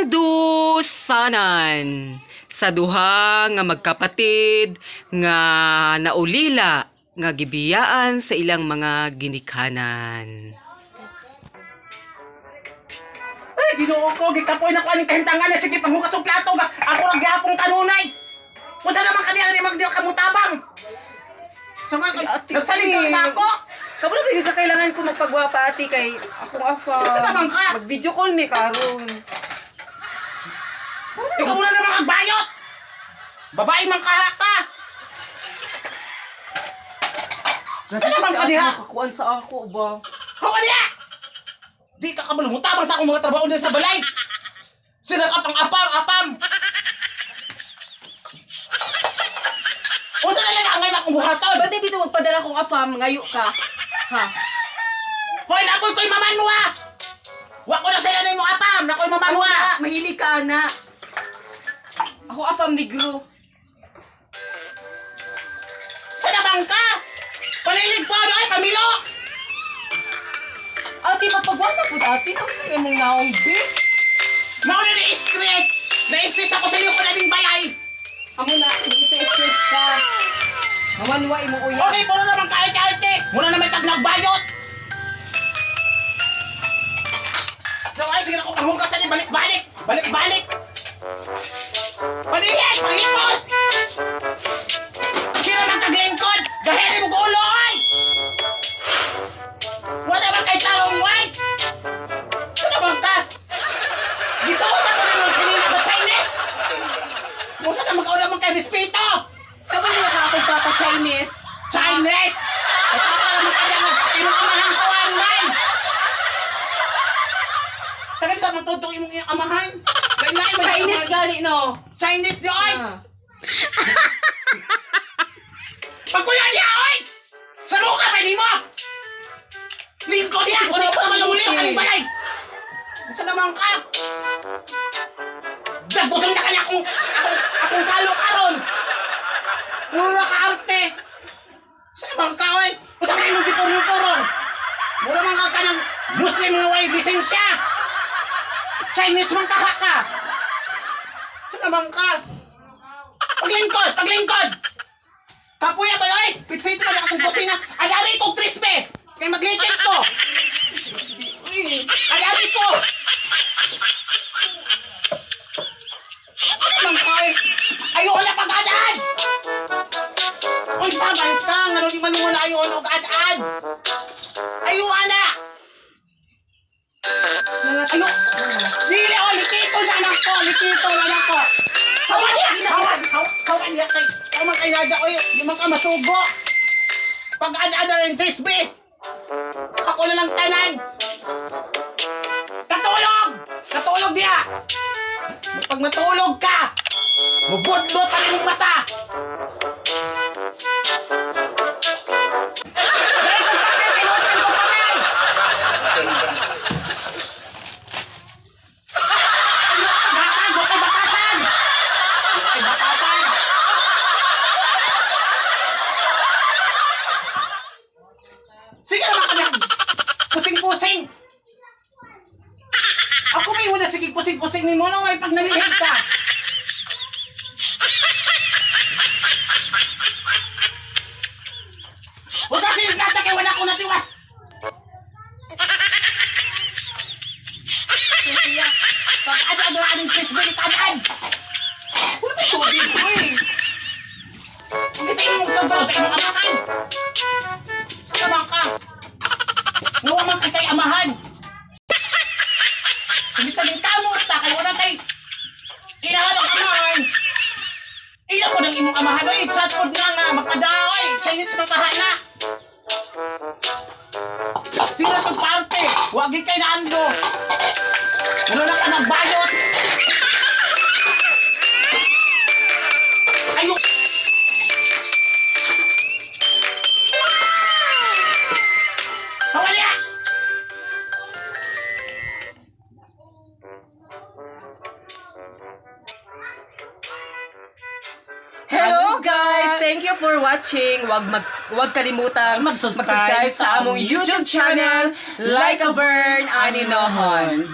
Kandusanan sa duha nga magkapatid nga naulila nga gibiyaan sa ilang mga ginikanan. Ay, Ginoo ko, gikapoy na ko aning kahintangan na sige panghugas og plato ga. Ako ra gihapon kanunay. Unsa naman kaniya ni magdiyo ka mutabang? Sa mga nagsalig ka sa ako. Kabalo ba ka kailangan ko magpagwapa, ate, kay akong afa. Unsa naman ka? Mag-video call mi karon. Ikaw muna naman ang bayot. Babae man kaha ka. Unsa naman ka diha? Nakakuan sa ako ba? Hawa diha. Di ka kabalo mutabang sa akong mga trabaho din sa balay. Sira ka pang apam, apam. Unsa na lang ang ngayon akong buhaton? Ba't bito magpadala kong afam ngayo ka? Ha? Hoy, nakoy ko'y mamanwa! Wa ko na sila na imong apam! Nakoy mamanwa! Ana, mahilig ka, ana. Ako afam negro. Sa naman ka? Palilig po, ano ay, pamilo! Ate, magpagwapa po ate. Ang sa imong naong be. Mauna na stress! Na-stress ako sa iyo ko na ding balay! Amo na, isa-stress ka. Mamanwa imong uya. Okay, puro naman kaite-kaite! Muna na may tagnagbayot! So, ay, sige na ko panghugas sa balik-balik! Balik-balik! Palilig! Panghipos! Sira man kaglingkod! Gaheri mo gulo, ay! Wala man kay tarong white! Sino bang ka? Gisuot ako na ng sinila sa Chinese! Musa na makauna man kay respeto! Kabalo ka akong papa Chinese. Chinese! At ako naman kanya nga, imong amahan ko man! Tagal sa matutong imong amahan? Lain-lain man Chinese amahan. gani no. Chinese di oy! Ah. Pagkuya niya oy! Sa mukha pa nimo! Lingko niya! Kung ikaw ka maluli, kaling balay! Sa naman ka? Nagbusong na kanya akong kalo karon! Puro na kaarte! Sa naman ka oy? Usa man imong gipurong-purong! Mura man ka kanang Muslim nga way lisensya! Chinese man kaha ka! Sa naman ka? Paglingkod! Paglingkod! Kapuya ba oy? Pitsito pa akong kusina. Alari kog trisbe. Kay maglikit ko. Alari ko. Ano man ka eh? Ayoko na pag-ad-ad! Uy, saban ka! Nga di man mo na ayaw og ad-ad! Ayaw ana! Ayaw! Dili o, likito na anak ko! Likito na anak ko! Hawan niya! Hawan! Hawan niya kay... Hawan kay Nadia oy! Di man ka masugo! Pag ad-ad na rin, frisbee! Ako na lang tanan! Katulog! Katulog diya! Pag matulog ka, mabudlot ang imong mata! Dahil kong papel, kinutin kong papel! Ano ang paghatag? Huwag kay batasan! Huwag kay batasan! Sige naman kami! Pusing-pusing! Ako may wala sige pusing-pusing ni mo no may pag nalihig ka. Huwag kasi yung plata kay wala akong natiwas. Siya. Pag ano-ano aning frisbee ni Tanan. Wala ba tubig ko eh? Kasi imong sugaw kay imong amahan. Sa kamang ka. Ngawa man kay amahan. Ibig sabihin kamo ta kay wala kay inahan ang amahan. Ila po ng imong amahan oy, chat pod na nga magpadaoy, Chinese man kahana. Sila tong parte, wagi kay naando. Ano na ka nagbayot? Ayo. Hawa niya! Hello guys! Thank you for watching. Wag kalimutang Mag-subscribe sa among YouTube channel, Like a Vern Aninohon.